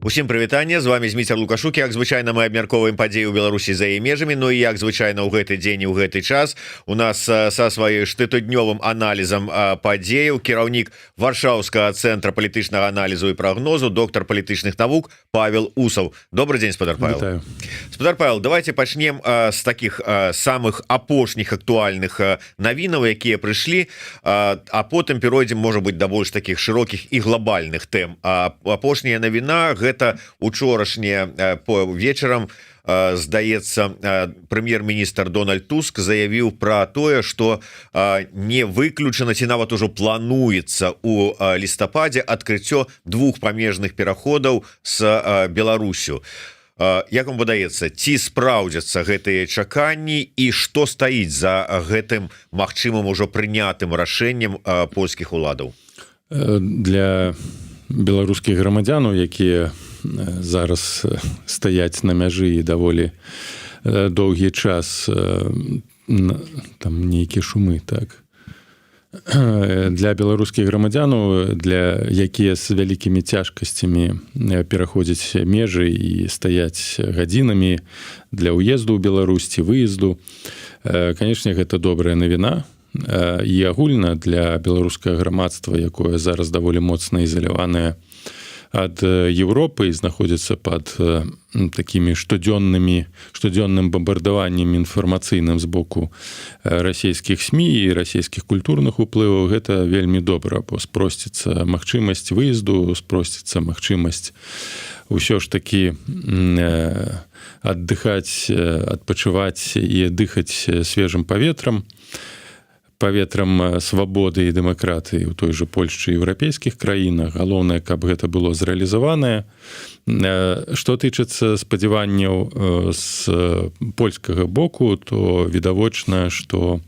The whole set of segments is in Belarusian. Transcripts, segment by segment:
Усім прывітанне, з вамі Зміцер Лукашук. Як звычайна, мы абмяркоўваем падзеі ў Беларусі, за яе межамі. Ну і, як звычайна, ў гэты дзень і ў гэты час у нас са сваёй штотыднёвым аналізам падзеяў кіраўнік Варшаўскага цэнтра палітычнага аналізу і прагнозу, доктар палітычных навук Павел Усаў. Добры дзень, спадар Павел. Спадар Павел, давайте пачнем з таких самых апошніх актуальных навінаў, якія прыйшлі, а потым перайдзем, можа быть, да больш таких шырокіх і глобальных тэм. Апошняя навіна — гэта учорашняе по вечарам, здаецца, прэм'ер-міністр Дональд Туск заявіў пра тое, што не выключана ці нават ужо плануецца у лістападзе адкрыццё двух памежных пераходаў с Беларусю. Як вам падаецца, ці спраўдзяцца гэтыя чаканні і што стаіць за гэтым магчымым, ужо прынятым рашэннем польскіх уладаў? Для беларускіх грамадзянаў, якія зараз стаяць на мяжы і даволі доўгі час, там нейкія шумы, так, для беларускіх грамадзянаў, для якія з вялікімі цяжкасцямі пераходзяць межы і стаяць гадзінамі для ўезду ў Беларусь ці выезду, канешне, гэта добрая навіна. І агульна для беларускага грамадства, якое зараз даволі моцна ізаляванае ад Еўропы і знаходзіцца под такімі штодзённым бамбардаваннем інфармацыйным з боку расійскіх СМІ і расійскіх культурных уплываў, гэта вельмі добра, бо спросціцца магчымасць выезду, спросціцца магчымасць ўсё ж такі аддыхаць, адпачываць і дыхаць свежым паветрам, паветрам свабоды і дэмакратыі ў той же Польшчы, еўрапейскіх краінах. Галоўнае, каб гэта было зрэалізаванае. Што тычыцца спадзяванняў з польскага боку, то відавочна, што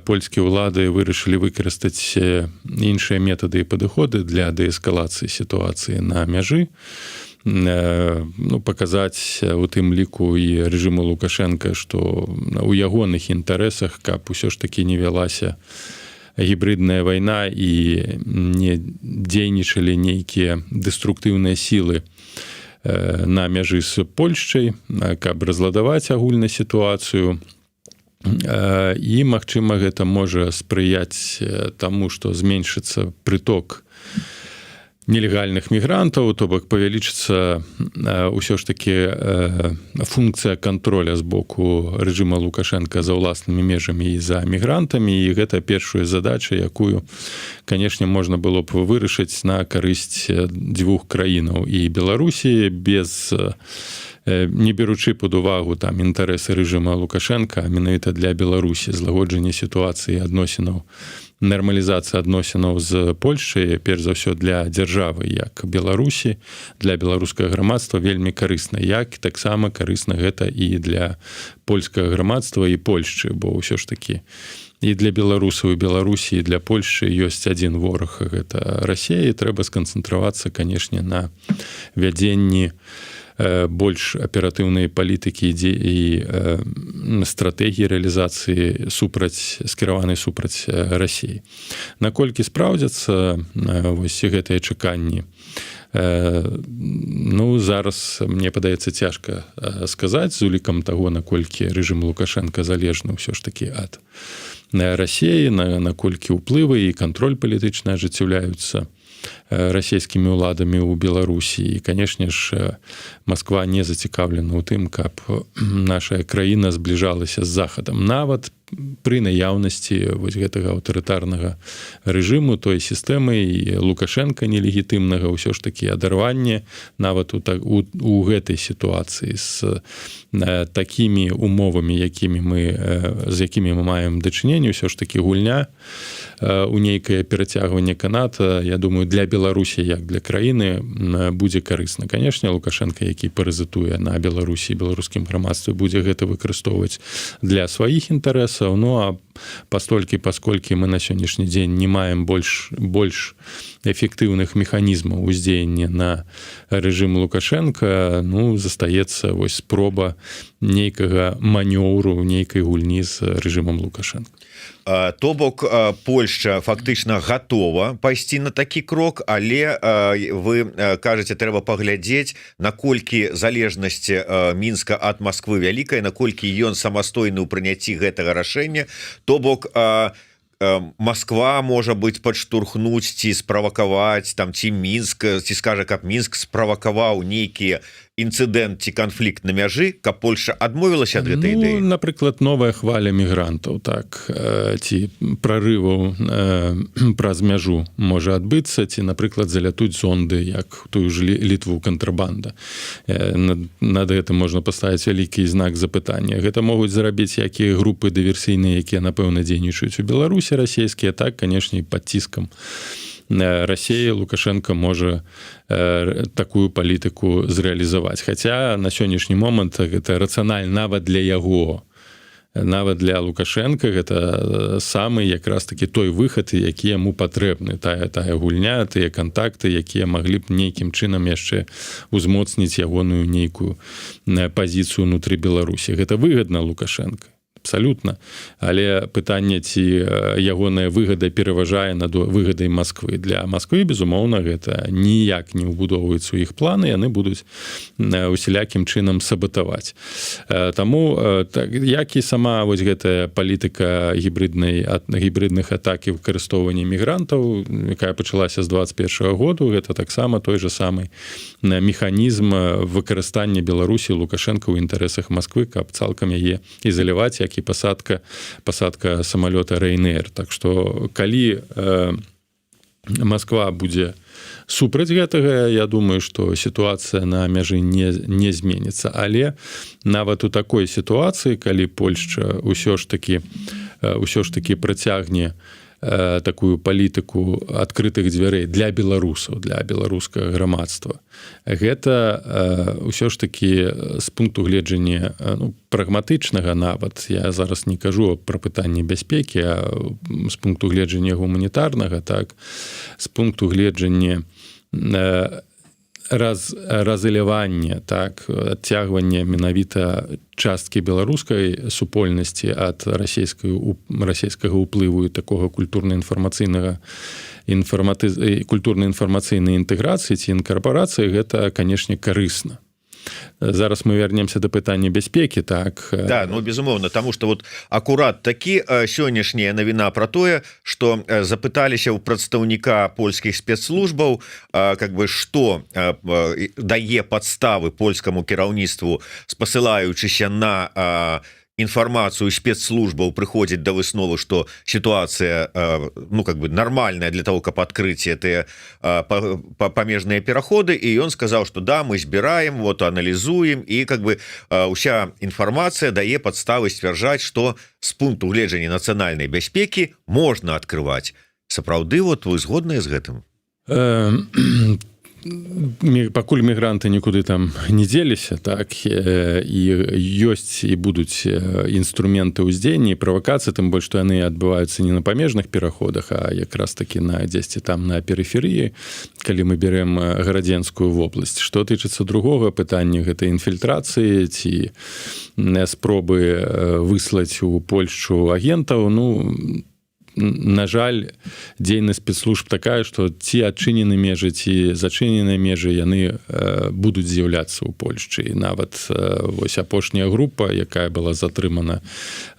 польскія ўлады вырашылі выкарыстаць іншыя метады і падыходы для дээскалацыі сітуацыі на мяжы, ну, паказаць у тым ліку і рэжыму Лукашэнка, што у ягоных інтарэсах, каб усё ж такі не вялася гібридная вайна і не дзейнічалі нейкія дэструктыўныя сілы на мяжы з Польшчай, каб разладаваць агульную сітуацыю. І, магчыма, гэта можа спрыяць таму, што зменшыцца прыток нелегальных мігрантаў, то бок павялічыцца ўсё ж таки функцыя кантроля з боку рэжыма Лукашэнка за ўласнымі межамі і за мігрантамі. І гэта першая задача, якую, канешне, можна было б вырашыць на карысць дзвюх краінаў і Беларусі, без не беручы пад увагу там інтарэсы рэжыма Лукашэнка, менавіта для Беларусі злагоджанне сітуацыі адносінаў, нармалізацыя адносінаў з Польшчай, перш за ўсё для дзяржавы як Беларусі, для беларускага грамадства вельмі карысна, як таксама карысна гэта і для польскага грамадства і Польшчы, бо ўсё ж такі і для беларусаў і Беларусі, і для Польшчы ёсць адзін вораг, гэта Расея. Трэба сканцэнтравацца, канешне, на вядзенні больш аператыўнай палітыкі, ідзе і стратэгіі рэалізацыі супраць, скіраванай супраць Расіі. Наколькі спраўдзяцца вось гэтыя чаканні, ну, зараз, мне падаецца, цяжка сказаць з улікам таго, наколькі рэжым Лукашэнка залежны ўсё ж такі ад Расеі, наколькі ўплывы і кантроль палітычна ажыццяўляюцца расійскімі ўладамі ў Беларусі. І, канешне ж, Масква не зацікаўлена ў тым, каб наша краіна збліжалася з Захадам, нават пры наяўнасці вось гэтага аўтарытарнага рэжыму, той сістэмы і Лукашэнка нелегітымнага. Ўсё ж такі адарванне нават у гэтай сітуацыі з такімі умовамі, якімі мы з якімі мы маем дачыненне, ўсё ж такі гульня у нейкае перацягванне каната, я думаю, для Беларусі як для краіны будзе карысна. Канешне, Лукашэнка, які паразітуе на Беларусі, беларускім грамадстве, будзе гэта выкарыстоўваць для сваіх інтарэсаў. Ну а пастолькі пасколькі мы на сённяшні дзень не маем больш эфектыўных механізмаў уздзеяння на рэжым Лукашенко, ну, застаецца вось спроба нейкага манёўру, нейкай гульні з рэжымам Лукашенко. То бок Польша фактычна гатова пайсці на такі крок, але, вы кажаце, трэба паглядзець, наколькі залежнасць Мінска ад Москвы вялікая, наколькі ён самастойны ў прыняцці гэтага рашэння. То бок Москва можа быть падштурхнуць ці справакаваць там, ці Мінск, ці скажа, каб Мінск справакаваў нейкія інцыдэнт ці канфлікт на мяжы, каб Польша адмовілася ад гэтай Ну, ідэі. Напрыклад, новая хваля мігрантаў, так, ці прарываў праз мяжу можа адбыцца, ці, напрыклад, залятуць зонды, як тую ж Літву, кантрабанда. Над гэтым можна паставіць вялікі знак запытання. Гэта могуць зрабіць як і групы дыверсійныя, якія, напэўна, дзейнічаюць у Беларусі, расійскія, так, канешне, пад ціскам Расеі Лукашенко можа такую палітыку зрэалізаваць. Хаця на сённяшні момант гэта рацыянальна нават для яго, нават для Лукашенко гэта самы якраз таки той выхад, які яму патрэбны, тая гульня, тыя кантакты, якія маглі б нейкім чынам яшчэ узмоцніць ягоную нейкую пазіцыю унутры Беларусі. Гэта выгадна Лукашенко абсалютна, але пытанне, ці ягоная выгада пераважае над выгадай Москвы. Для Москвы, безумоўна, гэта ніяк не ўбудоўваецца ў іх планы, яны будуць усялякім чынам сабатаваць. Таму так, як і сама вось гэтая палітыка гібриднай ад гібридных атак і выкарыстоўвання мігрантаў, якая пачалася з 21 году, гэта таксама той же самы механізм выкарыстання Беларусі Лукашенко ў інтарэсах Москвы, каб цалкам яе ізаляваць, як і пасадка самалёта Ryanair. Так что калі Москва будзе супраць гэтага, я думаю, что сітуацыя на мяжы не зменіцца. Але нават у такой сітуацыі, калі Польшча ўсё ж таки працягне такую палітыку адкрытых дзвярэй для беларусаў, для беларускага грамадства, гэта ўсё ж таки з пункту гледжання, ну, прагматычнага, нават я зараз не кажу пра пытанне бяспекі, а з пункту гледжання гуманітарнага, так, з пункту гледжання разылявання, так, адцягвання менавіта часткі беларускай супольнасці ад расійскага ўплыву і такога культурна-інфармацыйнага інфарматы культурна-інфармацыйнай інтэграцыі ці інкарпорацыі, гэта, канешне, карысна. Зараз мы вернемся до пытання бяспекі, так? Да, ну, безумоўна, тому что вот акурат такі сённяшняя навіна про тое, что запыталіся ў прадстаўніка польскіх спецслужбаў, как бы, что дае падставы польскаму кіраўніцтву, спасылаючыся на інфармацыю спецслужбаў, прыходзіць да высновы, что сітуацыя, ну, как бы, нормальная для того, каб открыть гэтыя памежныя пераходы. І ён сказаў, что да, мы збіраем, вот, аналізуем, і как бы уся інфармацыя дае падставы сцвярджаць, что з пункту гледжання нацыянальнай бяспекі можна открывать. Сапраўды, вот вы згодныя з гэтым? Пакуль мігранты нікуды там не дзеліся, так, і ёсць і будуць інструменты ўздзеяння і правакацыі, тым больш што яны адбываюцца не на памежных пераходах, а якраз таки на дзесьці там на перыферыі, калі мы берем Гарадзенскую вобласць. Что тычыцца другога пытання, гэта інфільтрацыі ці спробы выслаць у Польшчу агентаў, ну, на жаль, дзейнасць спецслужб такая, что ці адчынены межы, ці зачыненыя межы, яны будуць з'яўляцца ў Польшчы. І нават вось апошняя група, якая была затрымана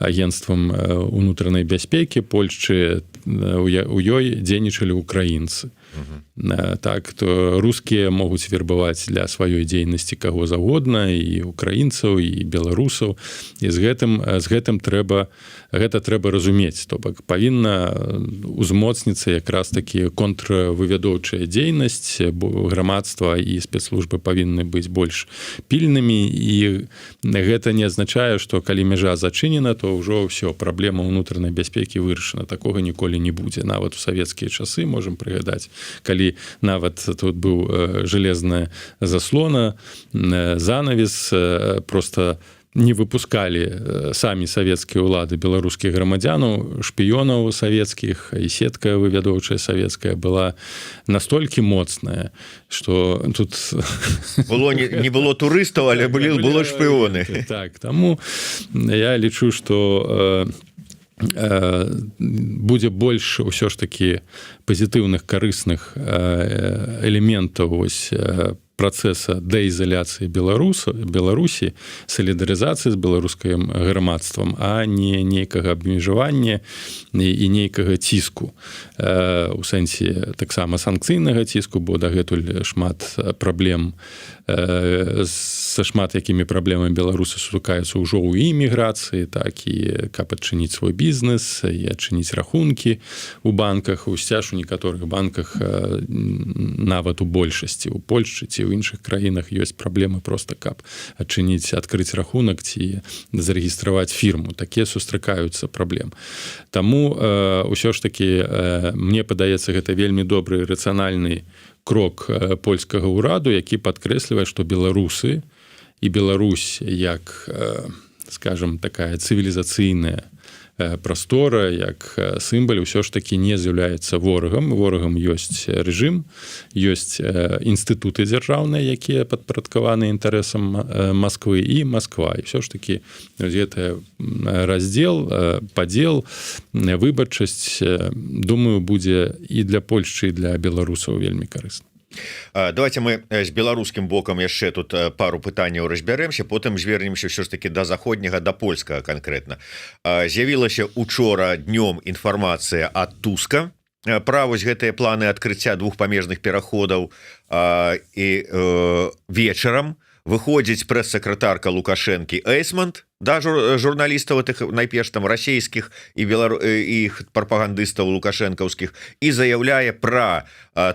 агенцтвам унутранай бяспекі Польшчы, у ёй дзейнічалі украінцы. Так то рускія могуць вербаваць для сваёй дзейнасці каго заўгодна: і украінцаў, і беларусаў. І з гэтым трэба, гэта трэба разумець. То бок павінна узмоцніцца якраз такі контрвывядоўчая дзейнасць, бо грамадства і спецслужбы павінны быць больш пільнымі. І гэта не азначае, што калі мяжа зачынена, то ўжо ўсё, праблема ўнутранай бяспекі вырашана. Такога ніколі не будзе. Нават у савецкія часы можем прыгадаць, калі нават тут быў железная заслона, занавес, просто Не выпускалі самі савецкія ўлады беларускіх грамадзянаў, шпіёнаў савецкіх, і сетка вывядоўчая савецкая была настолькі моцная, что тут было не было турыстаў, але былі было шпіёны. Так, таму я лічу, что будзе больш ўсё ж таки пазітыўных, карысных элементаў вось працэса дэізаляцыі Беларусі, салідарызацыі з беларускім грамадствам, а не нейкага абмежавання і нейкага ціску, у сэнсе таксама санкцыйнага ціску, бо дагэтуль шмат праблем, са шмат якімі праблемамі беларусы сутыкаюцца ўжо ў іміграцыі, так і каб адчыніць свой бізнес і адчыніць рахункі у банках. Усцяж у некаторых банках, нават у большасці у Польшчы ці ў іншых краінах, ёсць праблемы просто каб адчыніць, адкрыць рахунак ці зарэгістраваць фірму, такія сустракаюцца праблем. Таму ўсё ж таки мне падаецца, гэта вельмі добры, рацыянальны крок польскага ўраду, які падкрэслівае, што беларусы і Беларусь як, скажем, такая цывілізацыйная прастора, як сімвал, ўсё ж таки не з'яўляецца ворагам. Ворагам ёсць рэжым, ёсць інстытуты дзяржаўныя, якія падпарадкаваны інтарэсам Москвы, і Москва. І ўсё ж таки гэта раздзел, падзел, выбарчасць, думаю, будзе і для Польшчы, і для беларусаў вельмі карысна. Давайте мы з беларускім бокам яшчэ тут пару пытанняў разбярэмся, потым звернемся ўсё ж таки да заходняга, да польскага конкретно. З'явілася учора днём інфармацыя ад Туска пра вось гэтыя планы адкрыцця двух памежных пераходаў, і вечарам выходзіць прэс-сакратарка Лукашэнкі Эйсмонт да журналістаў этих, найперш там расійскіх і белару іх прапагандыстаў лукашэнкаўскіх, і заяўляе пра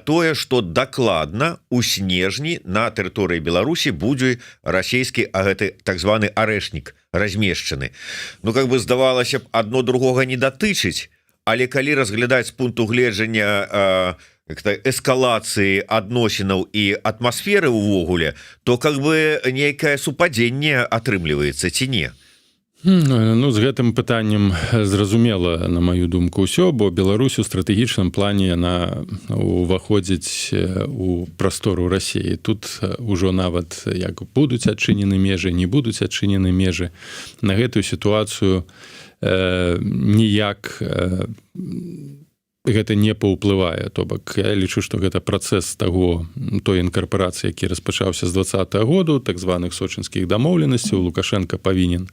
тое, что дакладна у снежні на тэрыторыі Беларусі будзе расійскі, а гэты так званы Арэшнік размешчаны. Ну, как бы, здавалася б, одно другога не датычыць, але калі разглядаць з пункту гледжання эскалацыі адносінаў і атмасферы увогуле, то как бы нейкае супадзенне атрымліваецца ці не? Ну, з гэтым пытаннем зразумела, на маю думку, ўсё, бо Беларусь у стратэгічным плане яна уваходзіць у прастору Расіі. Тут ужо нават як будуць адчынены межы, не будуць адчынены межы, на гэтую сітуацыю ніяк гэта не паўплывае. То бок я лічу, что гэта працэс таго, той інкарпорацыі, які распачаўся з 20-го году, так званых сочынскіх дамоўленасцяў. Лукашенко павінен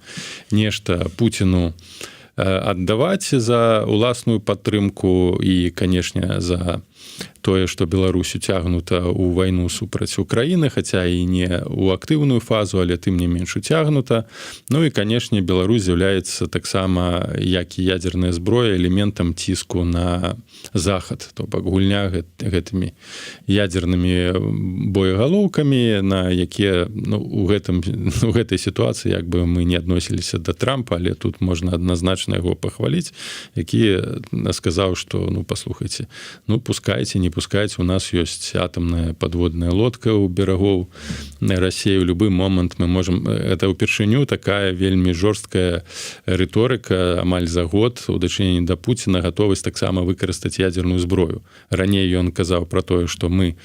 нешта Пуціну аддаваць за уласную падтрымку і, канешне, за тое, что Беларусь уцягнута ў вайну супраць Украіны, хаця і не ў актыўную фазу, але тым не менш уцягнута. Ну і, канешне, Беларусь з'яўляецца таксама, як і ядерная зброя, элементам ціску на захад, то бок гульня гэтымі ядернымі боегалоўкамі, на якія, ну, у гэтай сітуацыі, як бы мы не адносіліся да Трампа, але тут можна адназначна яго пахваліць, які сказаў, что, ну, послухайте, ну, пускайте, не пускайте, у нас ёсць атомная подводная лодка у берагоў России, у любы момант мы можем. Это ўпершыню такая вельмі жорсткая рыторыка амаль за год у дачыненні да Пуціна, гатовасць таксама выкарыстаць ядерную зброю. Раней ён казаў про тое, что мы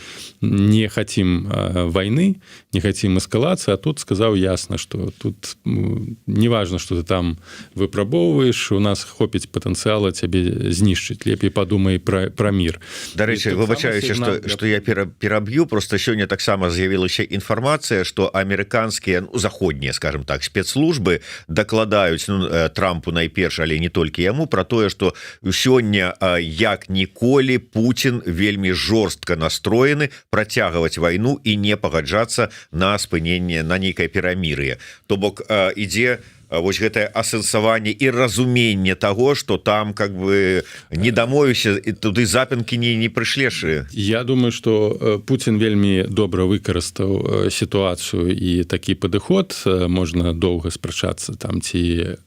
не хотим войны, не хотим эскалации, а тут сказаў ясно, что тут неважно, что ты там выпрабоўваешь, у нас хопіць патэнцыяла цябе знішчыць, лепей подумай про мир. Дарэчы, выбачаюся, что я пераб'ю, просто сёння таксама з'явілася інфармацыя, что амерыканскія, ну, заходнія, скажем так, спецслужбы дакладаюць, ну, Трампу найперш, але не толькі яму, про тое, что сёння як ніколі Путін вельмі жорстка настроены працягваць вайну і не пагаджацца на спыненне, на нейкае перамір'е. То бок ідзе вось гэтае асэнсаванне і разуменне того, что там как бы не дамовіся і туды запінкі не прышлешы. Я думаю, что Путін вельмі добра выкарыстаў сітуацыю і такі падыход. Можна доўга спрачацца там, ці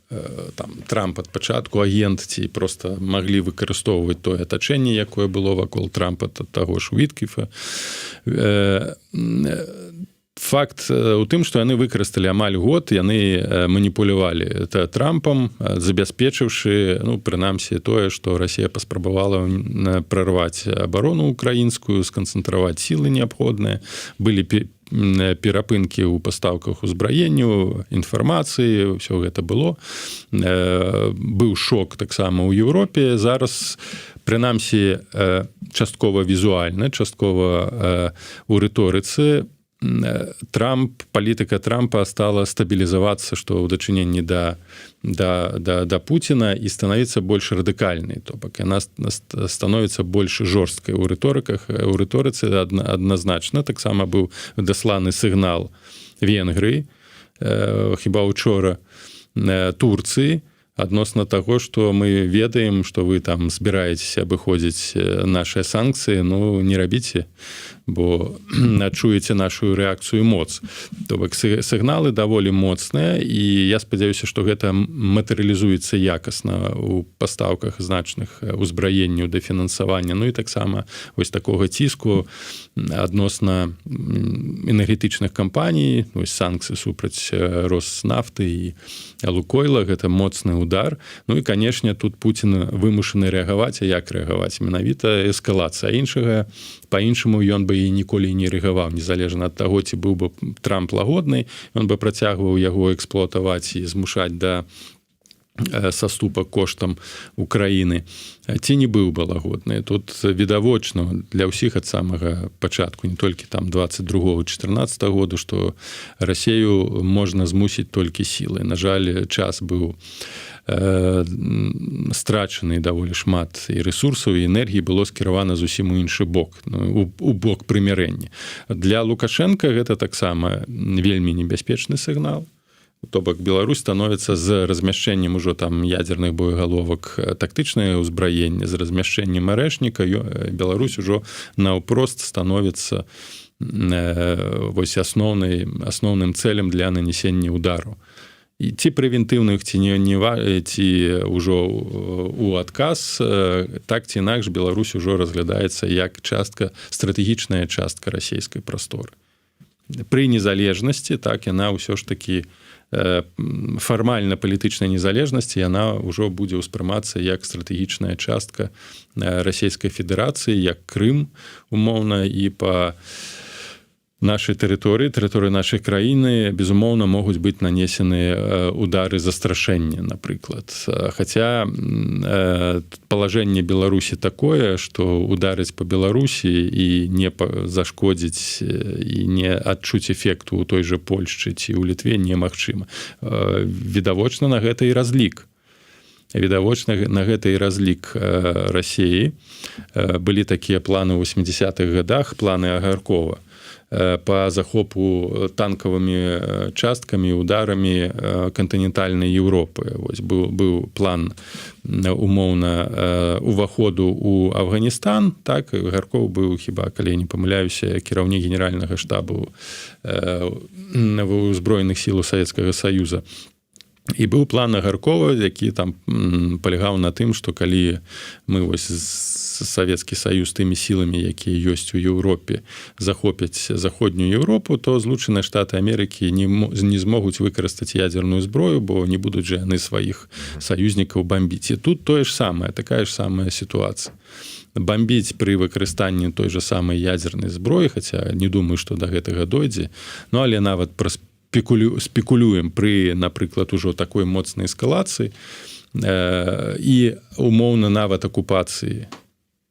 там Трамп ад пачатку агент, ці просто маглі выкарыстоўваць тое атачэнне, якое было вакол Трампа, таго ж Уіткіфа. Факт у тым, што яны выкарысталі амаль год, яны маніпулявалі это Трампам, забяспечыўшы, ну, прынамсі тое, што Расія паспрабавала прарваць абарону украінскую, сканцэнтраваць сілы неабходныя, былі перапынкі ў пастаўках узбраенню, інфармацыі, все гэта было. Быў шок таксама ў Еўропе. Зараз, прынамсі часткова візуальна, часткова у рыторыцы, Трамп, палітыка Трампа стала стабілізавацца, што ў дачыненні да Пуціна, і становіцца больш радыкальнай, то бок яна становіцца больш жорсткай у рыторыках, у рыторыцы. Адназначна таксама быў дасланы сігнал Венгрыі, хіба учора Турцыі, адносна таго, што мы ведаем, што вы там збіраецеся абыходзіць наши санкцыі, ну, не рабіце, бо адчуеце нашу рэакцыю, моц. То бок сігналы даволі моцныя, і я спадзяюся, што гэта матэрыялізуецца якасна у пастаўках значных узбраенняў, да фінансавання, ну і таксама вось такога ціску адносна энергетычных кампаній. Вось санкцыі супраць Роснафты і Лукойла — гэта моцны удар. Ну і, канешне, тут Пуцін вымушаны рэагаваць. А як рэагаваць? Менавіта эскалацыя. Іншага, по-іншаму ён бы і ніколі не рэагаваў. Незалежна ад таго, ці быў бы Трамп лагодны, он бы працягваў яго эксплуатаваць і змушаць да саступак коштам Украіны, ці не быў бы лагодны. Тут відавочна для ўсіх ад самага пачатку, не толькі там 22, 14 году, что Расею можна змусіць толькі сілай. На жаль, час быў страчаны даволі шмат, і ресурсаў, і энергіі было скіравана зусім у іншы бок, ну, у бок прымірэння. Для Лукашенко гэта таксама вельмі небяспечны сігнал. То бок Беларусь становіцца з размяшчэннем ужо там ядерных боегаловак, тактычнае ўзбраенне, з размяшчэннем Арэшніка Беларусь ужо наўпрост становіцца вось асноўным цэлем для нанесення удару, і ці прэвентыўных, ці не, ці ўжо у адказ. Так ці інакш, Беларусь ужо разглядаецца як частка, стратэгічная частка расійскай прасторы. Пры незалежнасці, так, яна ўсё ж такі, фармальна палітычнай незалежнасці, яна ўжо будзе ўспрымацца як стратэгічная частка Расійскай Федэрацыі, як Крым умоўна, і по нашай тэрыторыі, тэрыторыі нашай краіны, безумоўна, могуць быць нанесены удары застрашэння, напрыклад. Хаця палажэнне Беларусі такое, что ударыць по Беларусі і не зашкодзіць, і не адчуць эфекту у той же Польшчы ці ў Літве немагчыма. Відавочна, на гэта і разлік. Відавочна, на гэта і разлік Расеі. Былі такія планы ў 80-х годах, планы Агаркова по захопу танкавымі часткамі, ударамі кантынентальнай Еўропы. Вось быў план умоўна уваходу у Афганістан. Так, Агаркоў быў, хіба, калі не памыляюся, кіраўнік генеральнага штабу узброеных сілаў Савецкага Саюза. І быў план Агаркова, які там палягаў на тым, што калі мы вось, Савецкі Саюз, тымі сіламі, якія ёсць у Еўропе, захопяць Заходнюю Еўропу, то Злучаныя Штаты Амерыкі не змогуць выкарыстаць ядерную зброю, бо не будуць жа яны сваіх саюзнікаў бомбіць. І тут тое ж самае, такая ж самая сітуацыя: бомбіць пры выкарыстанні той же самай ядернай зброі, хаця не думаю, што до гэтага дойдзе, ну, але нават праз спекулюем, пры, напрыклад, ужо такой моцнай эскалацыі і умоўна нават акупацыі,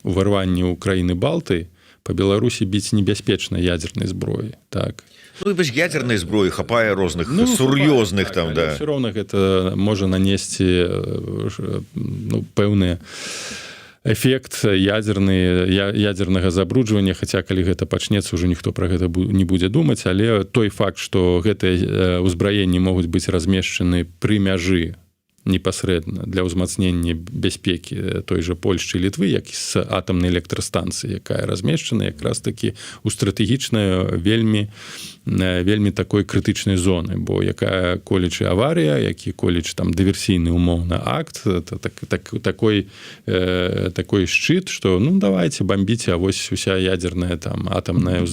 уварванні ў краіны Балты, по Беларусі біць небяспечна ядернай зброі, так. Ну, без ядернай зброі хапае розных, ну, сур'ёзных там, так, да. Все роўна гэта можа нанесці, ну, пэўныя эфект ядерны, ядернага забруджвання. Хаця калі гэта пачнецца, ўжо ніхто про гэта не будзе думаць, але той факт, что гэтыя ўзбраенні могуць быць размешчаны пры мяжы Непасрэдна для ўзмацнення бяспекі той же Польшчы, Літвы, як з атамнай электрастанцыі, якая размешчана якраз таки у стратэгічная вельмі, вельмі такой крытычнай зоны. Бо якая колечы аварыя, які коледж там дыверсійны умоўна акт, это такой шчыт, что ну давайте бомбіце, а вось уся ядерная, там, атомное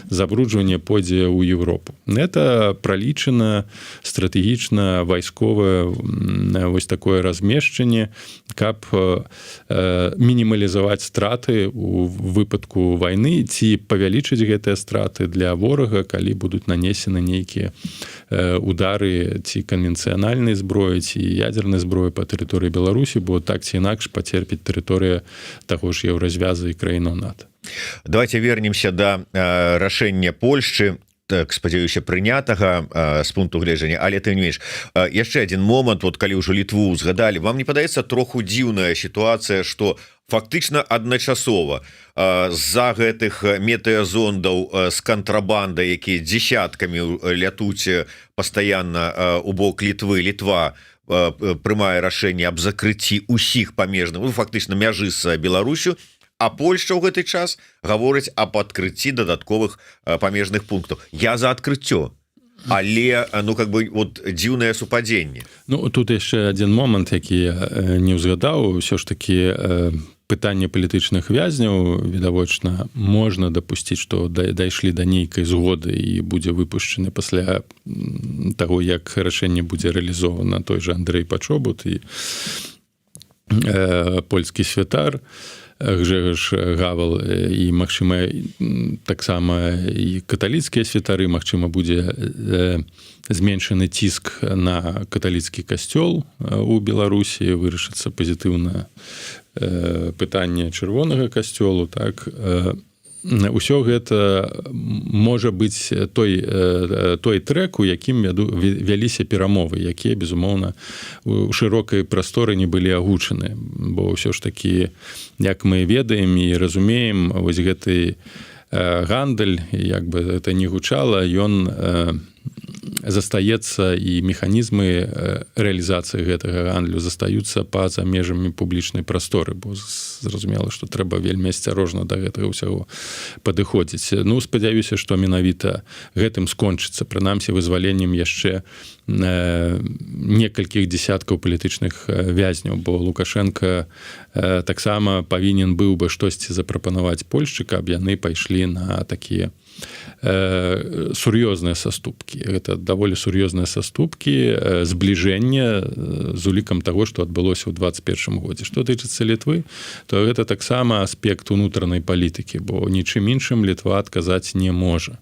забруджванне пойдзе ў Европу. Это пралічана стратэгічна, вайсковае вось такое размешчанне, каб мінімалізаваць страты у выпадку войны ці павялічыць гэтыя страты для ворага, калі будуць нанесены нейкія удары ці канвенцыянальнай зброі, ці ядернай зброі по тэрыторыі Беларусі, бо так ці інакш пацерпіць тэрыторыя таго ж Еўразвяза і краінаў НАТО. Давайте вернемся до рашэння Польшчы, так, спадзяюся, прынятага з пункту гледжання, але ты не менш яшчэ один момант. Вот калі ўжо Літву узгадалі, вам не падаецца троху дзіўная сітуацыя, что фактычна адначасова з-за гэтых метэазондаў з кантрабандай, якія десяткамі лятуць пастаянна у бок Літвы, Літва прымае рашэнне аб закрыцці усіх памежных, ну, фактычна мяжы з Беларусю, а Польша ў гэты час гаворыць аб адкрыцці дадатковых памежных пунктаў? Я за адкрыццё, але, ну, как бы вот дзіўнае супадзенне. Ну, тут яшчэ один момант, які я не ўзгадаў. Ўсё ж таки пытанне палітычных вязняў, відавочна, можна дапусціць, што дайшлі да нейкай згоды і будзе выпушчаны пасля таго, як рашэнне будзе рэалізована, той же Андрэй Пачобут і польскі святар Гжегаш Гавал і, магчыма, таксама і каталіцкія святары. Магчыма, будзе зменшаны ціск на каталіцкі касцёл у Беларусі, вырашыцца пазітыўна пытанне чырвонага касцёлу. Так, ўсё гэта можа быць той трэк, у якім вяліся перамовы, якія, безумоўна, у шырокай прасторы не былі агучаны. Бо ўсё ж такі, як мы ведаем і разумеем, вось гэты гандаль, як бы это не гучала, ён застаецца, і механізмы рэалізацыі гэтага гандлю застаюцца па-за межамі публічнай прасторы, бо зразумела, што трэба вельмі асцярожна да гэтага ўсяго падыходзіць. Ну, спадзяюся, што менавіта гэтым скончыцца, прынамсі вызваленнем яшчэ некалькіх десяткаў палітычных вязняў, бо Лукашенко таксама павінен быў бы штосьці запрапанаваць Польшчы, каб яны пайшлі на такія сур'ёзныя саступкі. Это даволі сур'ёзныя саступкі, збліжэнне з улікам таго, што адбылося ў 21 годзе. Што тычыцца Літвы, то гэта таксама аспект унутранай палітыкі, бо нічым іншым Літва адказаць не можа.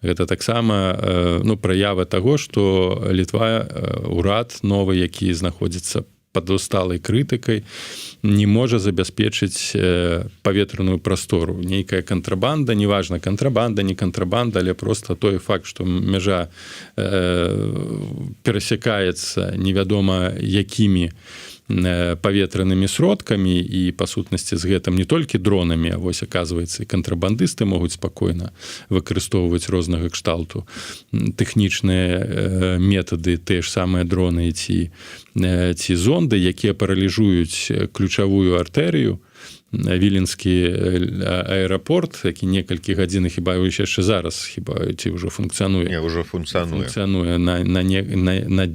Гэта таксама, ну, праява таго, што Літва, урад новы, які знаходзіцца пад усталай крытыкай, не можа забяспечыць паветраную прастору. Нейкая кантрабанда, неважна, кантрабанда, не кантрабанда, але просто той факт, что мяжа перасякаецца невядома якімі паветранымі сродкамі і, па сутнасці, з гэтым не толькі дронамі, а вось, оказывается, і кантрабандысты могуць спакойна выкарыстоўваць рознага кшталту тэхнічныя метады, тыя ж самыя дроны ці зонды, якія параліжуюць ключавую артэрыю, Віленскі аэрапорт, які некалькі гадзін, хіба яшчэ зараз, хіба ці ўжо функцыянуе? Не, ўжо функцыянуе. Функцыянуе. На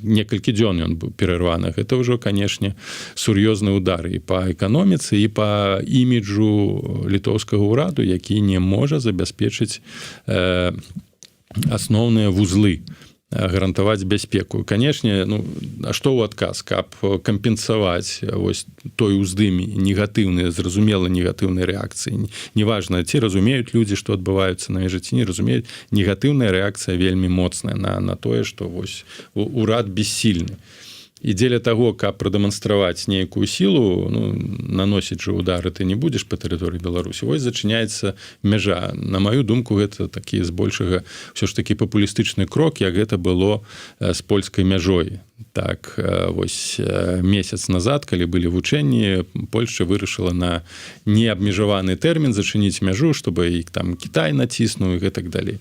некалькі дзён ён быў перарваны. Это ўжо, канешне, сур'ёзны удар і па эканоміцы, і па іміджу літоўскага ўраду, які не можа забяспечыць асноўныя вузлы, гарантаваць бяспеку. Канешне, ну а што ў адказ, каб кампенсаваць вось той уздым негатыўны, зразумела, негатыўнай рэакцыі, неважна, ці разумеюць людзі, што адбываюцца на жыцці, не разумеюць, негатыўная рэакцыя вельмі моцная на тое, што вось урад бессільны. І дзеля таго, каб прадэманстраваць нейкую сілу, ну, наносіць жа удары ты не будзеш па тэрыторыі Беларусі, вось зачыняецца мяжа. На маю думку, гэта такі збольшага ўсё ж такі папулістычны крок, як гэта было з польскай мяжой. Так, вось месяц назад, калі былі вучэнні, Польша вырашыла на неабмежаваны тэрмін зачыніць мяжу, чтобы іх там Кітай націснуў і гэтак далей.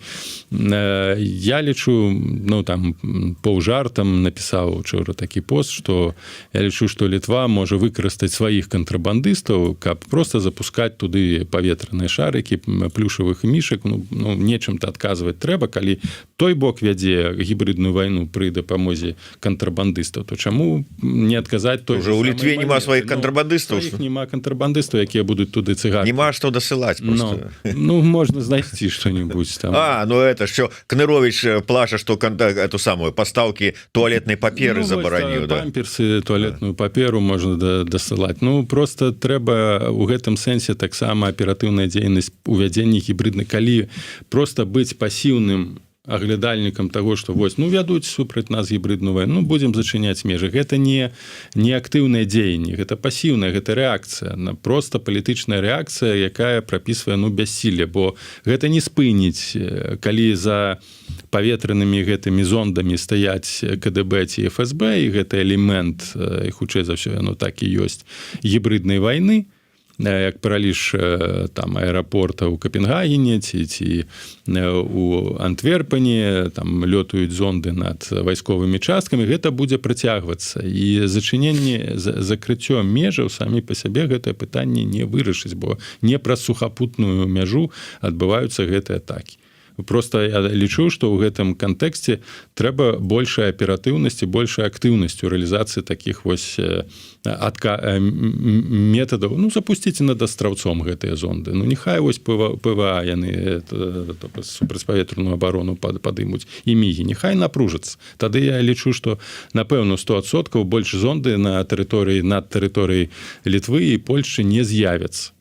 Я лічу, ну, там паўжартам напісаў учора такі. пост, что я лічу, что Літва можа выкарыстаць сваіх кантрабандыстаў, каб просто запускать туды паветраныя шарыкі, плюшавых мішак. Ну, нечым-то адказваць трэба. Калі той бок вядзе гібридную вайну пры дапамозе кантрабандыстаў, то чаму не адказаць той? Уже у Літве няма сваіх кантрабандыстаў. Няма кантрабандыстаў, якія будуць туды цыгар. Няма што дасылаць. Ну, можна знайсці что-нибудь там. А, ну это что, Кнырович плача, что эту самую поставки туалетной паперы, ну, забараніў. Да? Памперсы, туалетную паперу можно дасылаць. Ну, просто трэба у гэтым сэнсе таксама аператыўная дзейнасць, увядзенне гібрыдны. Калі просто быць пасіўным аглядальнікам того, что вось, ну, вядуць супраць нас гібридную вайну, ну, будем зачыняць межы, гэта не актыўнае дзеянне, гэта пасіўная, гэта рэакцыя на просто палітычная рэакцыя, якая прапісвае, ну, бяссілле, бо гэта не спыніць. Калі за паветранымі гэтымі зондамі стаяць КДБ ці ФСБ, і гэты элемент, хутчэй за ўсё, яно так і ёсць, гібриднай войны, як параліж там аэрапорта ў Капенгагене ці у Антверпане, там лётаюць зонды над вайсковымі часткамі, гэта будзе працягвацца, і зачыненне, закрыццё межаў самі па сябе гэтае пытанне не вырашыць, бо не праз сухапутную мяжу адбываюцца гэтыя атакі. Просто я лічу, что ў гэтым кантэксце трэба большая аператыўнасці, большая актыўнасць у рэалізацыі таких вось метадаў. Ну, запусціце над Астраўцом гэтыя зонды, ну, нехай вось ПВА, яны супрацьпаветраную абарону падымуць, і мігі, нехай напружацца. Тады я лічу, что, напэўна, 100% больш зонды на тэрыторыі, над тэрыторыяй Літвы і Польшчы не з'явяцца.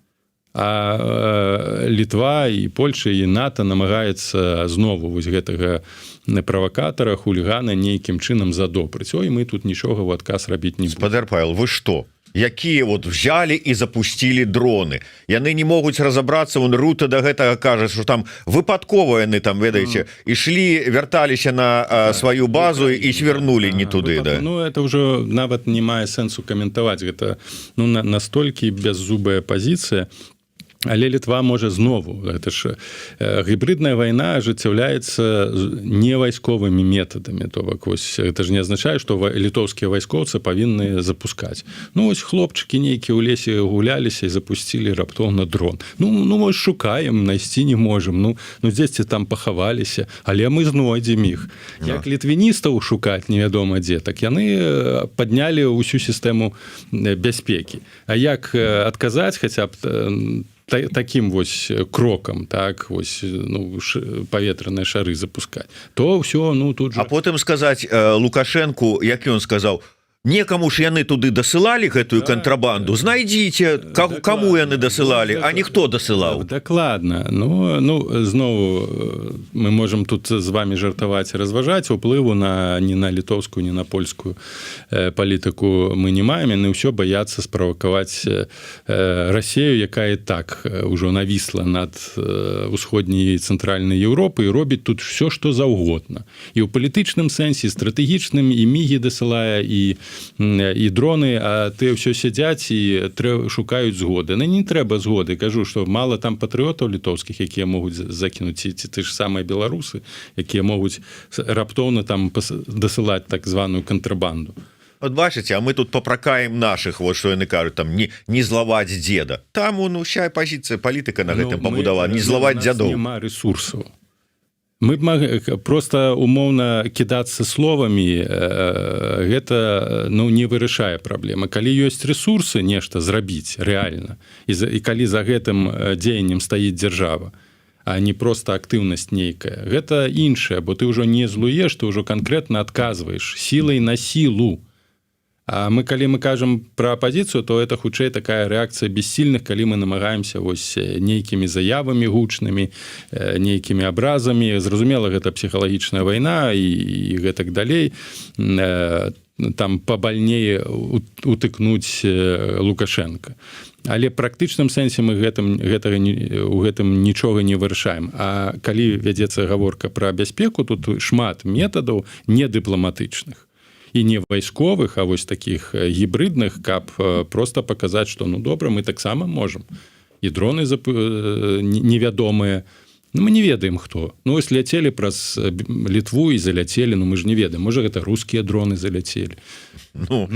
А Літва і Польша, і НАТО намагаецца знову вось гэтага правакатара, хулігана нейкім чынам задобрыць: «Ой, мы тут нічога ў адказ рабіць не Спадар Павел, вы что, якія вот взяли и запустили дроны? Яны не могуць разобраться. Он Рута до гэтага кажа, что там выпадкова яны там, ведаеце, ішлі, вярталіся на сваю базу і свернули не туды, да. Ну, это уже нават не мае сэнсу каментаваць гэта, ну, настолькі бяззубая пазіцыя. Але Літва можа знову, это ж гібридная вайна ажыццяўляецца не вайсковымі метадамі, то бок вось это ж не азначае, што літоўскія вайскоўцы павінны запускаць. Ну вось хлопчыкі нейкія ў лесе гуляліся і запусцілі раптоўна дрон. Ну, мы шукаем, найсці не можем, ну дзесьці там пахаваліся, але мы знойдзем іх. Як літвіністаў шукаць невядома дзе, так яны паднялі ўсю сістэму бяспекі. А як адказаць хаця б таким вось крокам, так вось, ну, паветраныя шары запускать, то все, ну, тут же. А потым сказать Лукашенко, як ён сказал, некаму ж яны туды дасылалі гэтую кантрабанду, знайдзіце, кому яны дасылалі, а ніхто дасылаў. Дакладна. Ну, зноў мы можем тут з вами жартаваць, разважаць, уплыву на ні на літоўскую, ні на польскую палітыку мы не маем. Яны ўсё баяцца справакаваць Расею, якая так ўжо навісла над усходняй, цэнтральнай Еўропы і робіць тут все что заўгодна і ў палітычным сэнсе, стратэгічным, і мігі дасылае, і дроны, а ты ўсё сядзяць і шукаюць згоды. На не трэба згоды. Кажу, что мало там патрыотаў літоўскіх, якія могуць закінуць, ці ты ж самыя беларусы, якія могуць раптоўна там дасылаць так званую кантрабанду. Вот бачыце, а мы тут папракаем наших, вот что яны кажуць там: не злаваць деда. Там он уся пазіцыя, палітыка на гэтым, ну, пабудава, не злаваць дзядоў. Няма ресурсаў. Мы б просто умоўна кідацца словамі, гэта, ну, не вырашае праблемы. Калі ёсць ресурсы нешта зрабіць рэальна і калі за гэтым дзеяннем стаіць дзяржава, а не просто актыўнасць нейкая, гэта іншае, бо ты ўжо не злуеш, ты ўжо канкрэтна адказваеш сілай на сілу. А мы, калі мы кажам про апозіцыю, то это хутчэй такая рэакцыя бессильных, калі мы намагаемся вось нейкімі заявамі гучнымі, нейкімі абразамі. Зразумела, гэта псіхалагічная вайна і гэтак далей, там пабальней утыкнуць Лукашенко. Але практычным сэнсе мы гэтым гэтага не, у гэтым нічога не вырашаем. А калі вядзецца гаворка пра бяспеку, тут шмат метадаў не дыпламатычных і не вайсковых, а вось таких гібрыдных, каб просто паказаць, что, ну, добра, мы таксама можем і дроны невядомыя. Ну, мы не ведаем, хто. Ну, ось ляцелі праз Літву і заляцелі. Ну, мы ж не ведаем, можа, гэта рускія дроны заляцелі. Ну.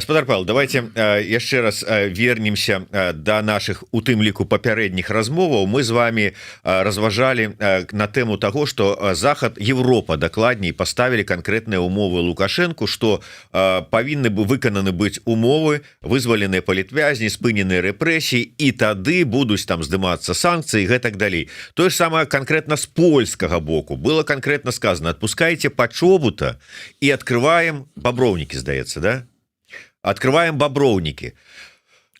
Спадар Павел, давайте яшчэ раз вернемся до наших, у тым ліку папярэдніх размоваў. Мы з вами разважалі на тэму того, что Захад, Европа дакладней, поставили конкретныя умовы Лукашенко, что павінны бы выкананы быць умовы: вызваленыя палітвязні, спыненыя рэпрэсіі, і тады будуць там здымацца санкцыі, гэтак далей. Тое ж самое конкретно с польскага боку было конкретно сказано: отпускайте Пачобута и открываем Бобровники, здаецца, да, открываем Бобровники.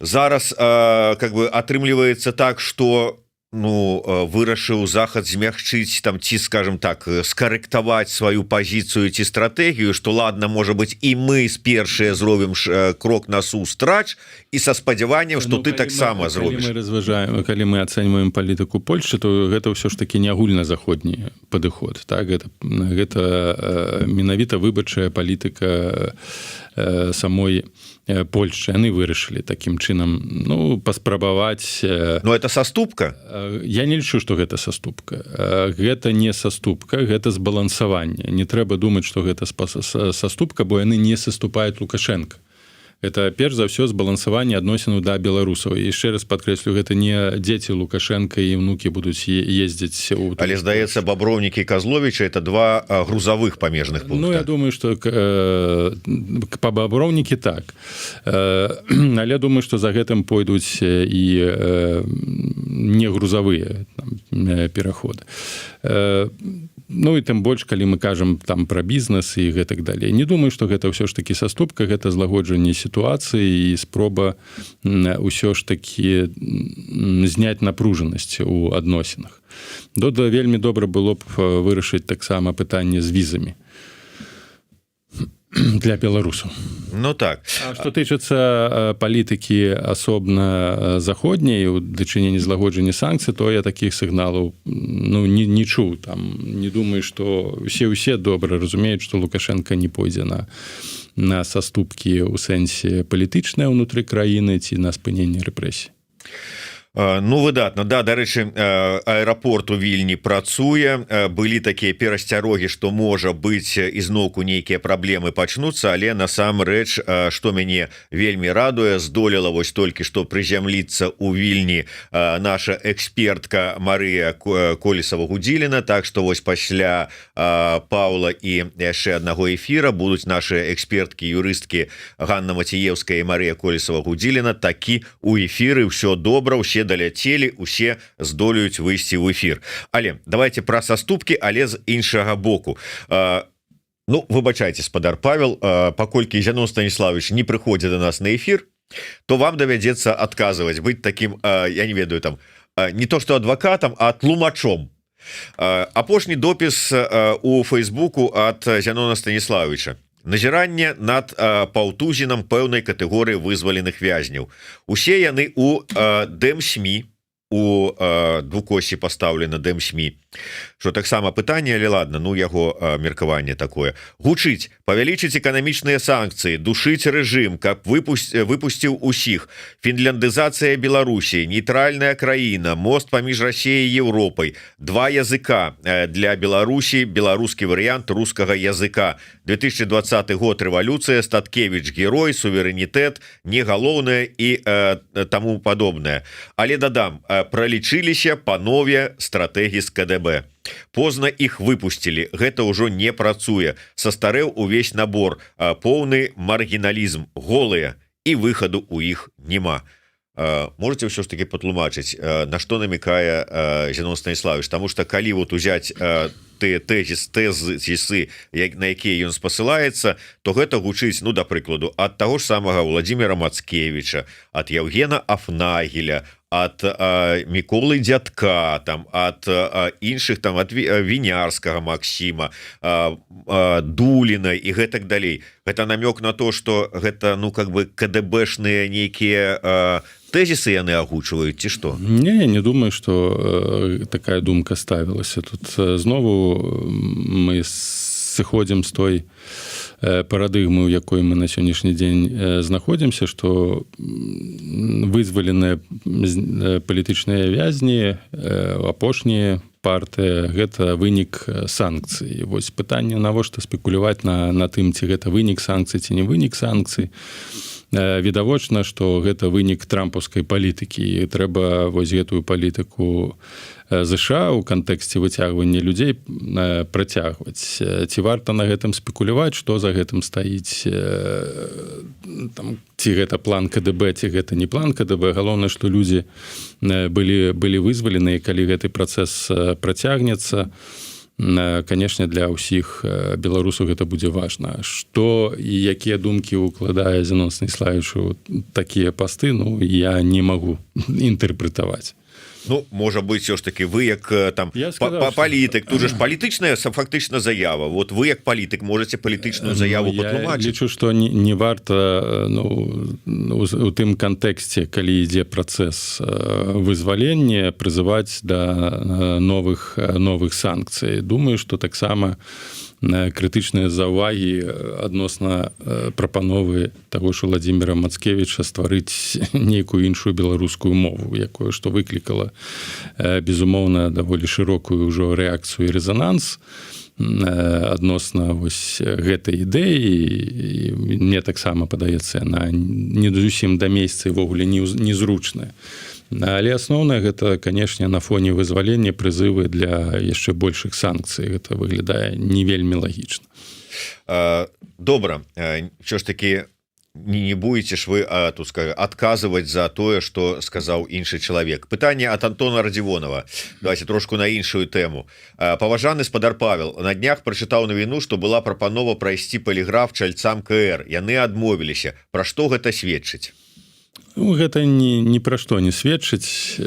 Зараз как бы атрымліваецца так, что, ну, вырашыў Захад змягчыць там ці, скажем так, скарэктаваць сваю пазіцыю ці стратэгію, что ладно, может быть, і мы з першыя зробім крок насустрач, і са спадзяваннем, что, ну, ты таксама зробіш. Мы разважаем, калі мы ацэньваем палітыку Польшчы, то гэта ўсё ж таки не агульназаходні падыход, так, гэта менавіта выбарчая палітыка самой Польшчы. Яны вырашылі такім чынам, ну, паспрабаваць. Но это саступка. Я не лічу, что гэта саступка. Гэта не саступка, гэта збалансаванне. Не трэба думаць, что гэта саступка, бо яны не саступаюць Лукашенко. Это перш за ўсё збалансаванне адносінаў да беларусаў. І яшчэ раз падкрэслю, гэта не дзеці Лукашенко і внукі будуць ездзіць у Але, здаецца, Баброўнікі, Казловічы — это два грузавых памежных пункта. Ну, я думаю, что по Баброўнікі так, але думаю, что за гэтым пойдуць і не грузавыя пераходы. Ну і тым больш, калі мы кажам там пра бізнес і гэтак далей. Не думаю, что гэта ўсё ж таки саступка, гэта злагоджанне сітуацыі і спроба ўсё ж таки зняць напружанасць у адносінах. Дода вельмі добра было б вырашыць таксама пытанне з візамі для беларусаў. Ну так. Что тычыцца палітыкі асобна заходняй у дачыненні злагоджання санкцый, то я таких сігналаў, ну, не чуў там. Не думаю, что усе добра разумеюць, что Лукашенко не пойдзе на саступкі ў сэнсе палітычныя ўнутры краіны ці на спыненне рэпрэсій. Ну, выдатна, да. Дарэчы, аэрапорт у Вільні працуе. Былі такія перасцярогі, что, можа быть, ізноўку нейкія праблемы пачнуцца, але насамрэч, что мяне вельмі радуе, здолела вось толькі што прызямліцца у Вільні наша экспертка Марыя Колесова Гудзіліна. Так что вось пасля Паўла і яшчэ аднаго эфира будуць наши эксперткі, юрысткі Ганна Маціеўская і Марыя Колесова Гудзіліна такі у эфиры. Все добра, усе даляцелі, усе здолеюць выйсці ў эфир. Але давайте про саступкі, але з іншага боку. Ну, выбачайце, спадар Павел, паколькі Зянон Станіславович не прыходзіць до нас на эфир, то вам давядзецца адказваць, быць таким, я не ведаю, там, не то что адвакатам, а тлумачом. Апошні допіс у Фейсбуку от Зянона Станіславовича: назіранне над паўтузінам пэўнай катэгорыі вызваленых вязняў. Усе яны у дэмСМІ, у двукоссі пастаўлена дэмСМІ, что таксама пытанне, але ладно, ну, яго меркаванне такое гучыць: павялічыць эканамічныя санкцыі, душыць рэжым, каб выпусціў усіх, фінляндызацыя Беларусі, нейтральная краіна, мост паміж Россией, Европай, два языка для Беларусі, беларускі варыянт рускага языка, 2020 год, рэвалюцыя, Статкевич герой, суверэнітэт не галоўнае і таму падобнае. Але дадам: пралічыліся панове стратэгі з КДБ, позна іх выпусцілі, гэта ўжо не працуе, састарэў увесь набор, поўны маргіналізм, голыя, і выхаду у іх няма. Можете ўсё ж таки патлумачыць, на что намекае Зенон Станіславович? Тому что калі вот узять ты тэзіс, тэзісы, як на якія ён спасылаецца, то гэта гучыць, ну, да прыкладу, ад таго ж самага Владимира Мацкевича, от Евгена Афнагеля, от Міколы Дзядка там, от іншых там, от Вінярскага Максіма, Дуліна і гэтак далей. Гэта намёк на то, что гэта, ну, как бы КДБшныя нейкія тэзісы яны агучваюць, ці што? Не думаю, что такая думка ставілася. Тут знову мы с Сыходзім з той парадыгмы, у якой мы на сённяшні дзень знаходзімся, что вызваленыя палітычныя вязні, апошнія партыя, гэта вынік санкцый. Вось пытанне: навошта спекуляваць на тым, ці гэта вынік санкцый, ці не вынік санкцый? Відавочна, что гэта вынік трампаўскай палітыкі, і трэба вось гэтую палітыку ЗША ў кантэксце выцягвання людзей працягваць. Ці варта на гэтым спекуляваць, што за гэтым стаіць, там, ці гэта план КДБ, ці гэта не план КДБ, галоўнае, што людзі былі вызвалены. Калі гэты працэс працягнецца, конечно, для ўсіх беларусаў гэта будзе важна. Что і якія думкі укладае Зянон Станіславіч такія пасты, ну, я не магу інтэрпрэтаваць. Ну, можа быть, все ж таки вы як там сказал, палітык, тут же ж палітычная фактычна заява. Вот вы як палітык можете палітычную заяву Ну, патлумачыць. Лічу, что не варта, ну, у тым кантэксце, калі ідзе працэс вызвалення, прызываць да новых санкцый. Думаю, что таксама крытычныя заўвагі адносна прапановы таго ж Уладзіміра Мацкевіча стварыць нейкую іншую беларускую мову, якое што выклікала, безумоўна, даволі шырокую ўжо рэакцыю і рэзананс адносна вось гэтай ідэі, мне таксама падаецца, яна не зусім да месца і ўвогуле незручная. Але асноўнае гэта, канешне, на фоне вызвалення прызывы для яшчэ большых санкцый, гэта выглядае не вельмі лагічна. Добра, що ж таки не будете ж вы тут адказваць за тое, что сказаў іншы чалавек. Пытанне от Антона Радзівонова. Давайте трошку на іншую тэму. Паважаны спадар Павел, на днях прачытаў навіну, что была прапанова прайсці паліграф чальцам КР, яны адмовіліся. Пра што гэта сведчыць? Ну, гэта ні пра што не сведчыць.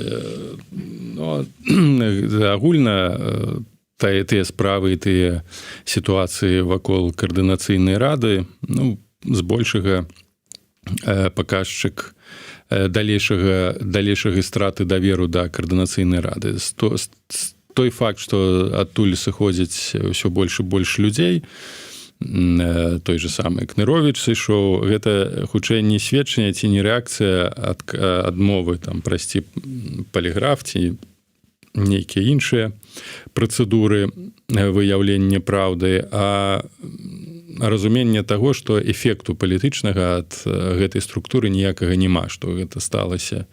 Но агульна тыя справы і тыя сітуацыі вакол Каардынацыйнай рады, ну, збольшага паказчык далейшага страты даверу да Каардынацыйнай рады. Той факт, что адтуль сыходзіць ўсё больш і больш людзей, той же самы Кнырович сышоў, гэта хутчэй не сведчанне ці не рэакцыя ад адмовы там прайсці паліграф ці нейкія іншыя працэдуры выяўлення праўды, а разуменне таго, што эфекту палітычнага ад гэтай структуры ніякага няма, што гэта сталася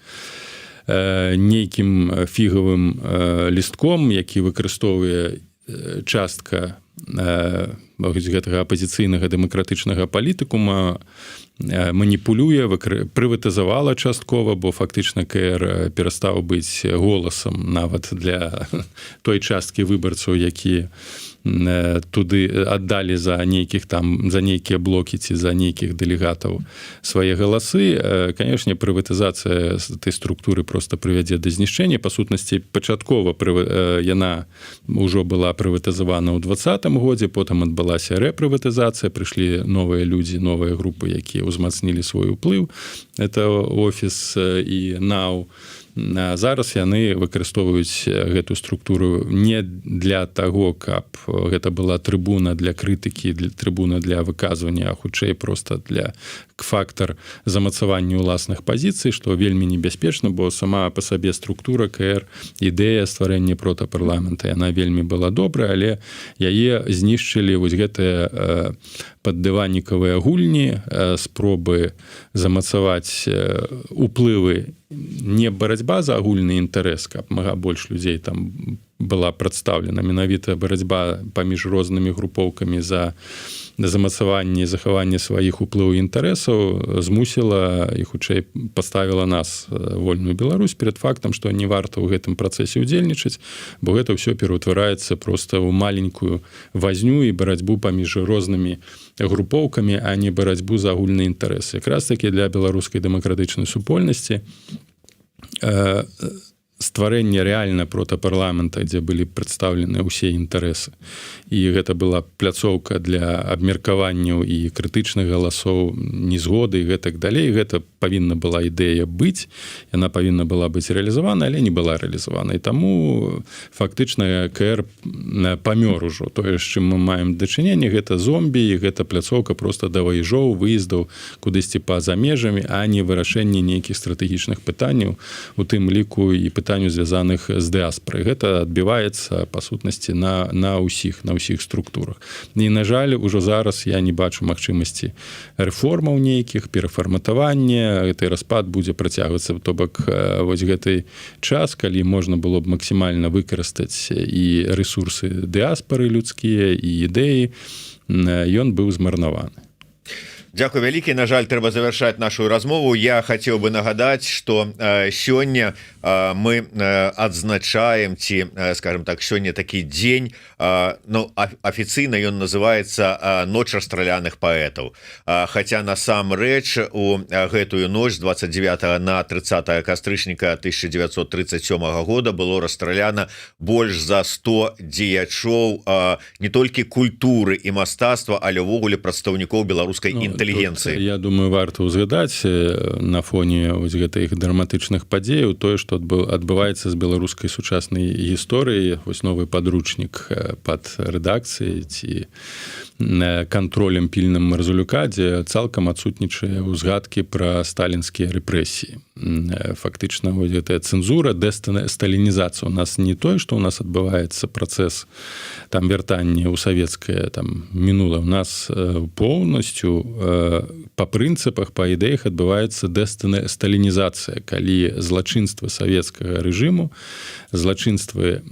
нейкім фігавым лістком, які выкарыстоўвае частка гэтага апазіцыйнага дэмакратычнага палітыкума, маніпулюе, прыватызавала часткова, бо фактычна КР перастаў быць голасам нават для той часткі выбарцаў, якія туды аддалі за нейкіх там, за нейкія блокі ці за нейкіх дэлегатаў свае галасы. Канешне, прыватызацыя этой структуры просто прывядзе да знішчэння. Па сутнасці, пачаткова яна ўжо была прыватызавана ў 20-м годзе, потым адбылася рэпрыватызацыя, прыйшлі новыя людзі, новыя групы, якія ўзмацнілі свой уплыў, это офіс і НАУ. Зараз яны выкарыстоўваюць гэтую структуру не для таго, каб гэта была трыбуна для крытыкі, для трыбуна для выказвання, а хутчэй просто для фактар замацавання ўласных пазіцый, што вельмі небяспечна, бо сама па сабе структура КР, ідэя стварэння протапарламента, яна вельмі была добрая, але яе знішчылі вось гэтыя паддыванікавыя гульні, спробы замацаваць уплывы, не барацьба за агульны інтарэс, каб мага больш людзей там была прадстаўлена, менавіта барацьба паміж рознымі групоўкамі за замацаванне, захаванне сваіх уплываў, інтарэсаў змусіла і хутчэй паставіла нас, Вольную Беларусь, перад фактам, што не варта ў гэтым працэсе удзельнічаць, бо гэта ўсё пераўтвараецца просто ў маленькую вазню і барацьбу паміж рознымі групоўкамі, а не барацьбу за агульны інтарэсы. Якраз таки для Беларускай дэмакратычнай супольнасці Стварэнне рэальна протапарламента, дзе былі прадстаўлены ўсе інтарэсы, і гэта была пляцоўка для абмеркаванняў і крытычных галасоў, незгоды і гэтак далей. Гэта павінна была ідэя быць, яна павінна была быць рэалізавана, але не была рэалізавана, і таму фактычна КР памёр ужо. Тое, з чым мы маем дачыненне, гэта зомбі, і гэта пляцоўка просто да ваяжоў, выездаў кудысьці па-за межамі, а не вырашэнне нейкіх стратэгічных пытанняў, у тым ліку і пытанню, звязаных з дыаспорай. Гэта адбіваецца, па сутнасці, на ўсіх структурах, і, на жаль, ужо зараз я не бачу магчымасці рэформаў нейкіх, перафарматавання. Гэты распад будзе працягвацца. То бок вось гэты час, калі можна было б максімальна выкарыстаць і ресурсы дыаспоры, людскія і ідэі, ён быў змарнаваны. Дзякуй вялікі. На жаль, трэба завяршаць нашу размову. Я хацеў бы нагадаць, что сёння мы адзначаем ці, скажем так, сёння такі дзень, ну, афіцыйна ён называется «Ноч расстраляных паэтаў», хотя насамрэч у гэтую ноч 29 на 30 кастрычніка 1937 года было расстраляна больш за 100 дзеячоў не толькі культуры і мастацтва, але ўвогуле прадстаўнікоў беларускай, ну, інтэлігенцыі. Я думаю, варта ўзгадаць на фоне вось гэтых драматычных падзеяў тое, што адбываецца з беларускай сучаснай гісторыі. Вось новы падручнік под рэдакцыяй ці кантролем пільным Марзалюка, дзе цалкам адсутнічае ўзгадкі пра сталінскія рэпрэсіі. Фактычна вось гэтая цэнзура, дэсталінізацыя у нас, не тое што у нас адбываецца працэс там вяртання ў савецкае там мінула, у нас поўнасцю па прынцыпах, па ідэях адбываецца дэсталінізацыя, калі злачынствы савецкага рэжыму, злачынствы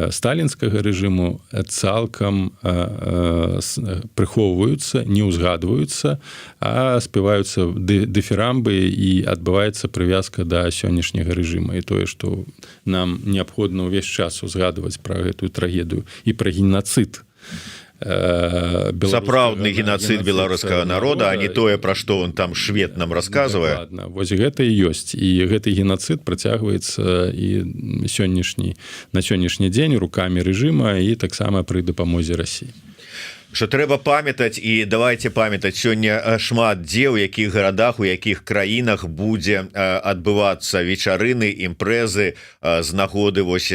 сталінскага рэжыму цалкам прыхоўваюцца, не ўзгадваюцца, а спяваюцца дыфірамбы і адбываецца прывязка да сённяшняга рэжыма. І тое, што нам неабходна ўвесь час узгадваць пра гэтую трагедыю і пра генацыд, сапраўдны генацыд беларускага народа, а не тое, пра што он там, швед, нам рассказывае. Вось гэта і ёсць, і гэты генацыд працягваецца і сённяшні на сённяшні дзень рукамі рэжыма і таксама пры дапамозе Расіі. Что трэба памятаць, і давайте памятаць. Сёння шмат дзе, у якіх гарадах, у якіх краінах будзе адбывацца вечарыны, імпрэзы з нагоды вось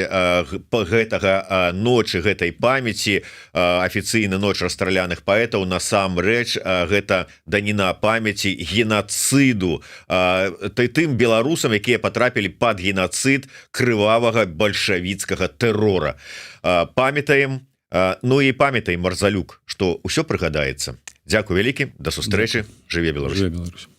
по гэтага ночы, гэтай памяці. Афіцыйна «Ноч расстраляных паэтаў», насамрэч гэта даніна памяці генацыду ты тым беларусам, якія потрапілі под генацыд крывавага бальшавіцкага тэрора. Памятаем. Ну і памятай, Марзалюк, что ўсё прыгадаецца. Дзякуй вялікі, да сустрэчы. Жыве Беларусь! Беларусь!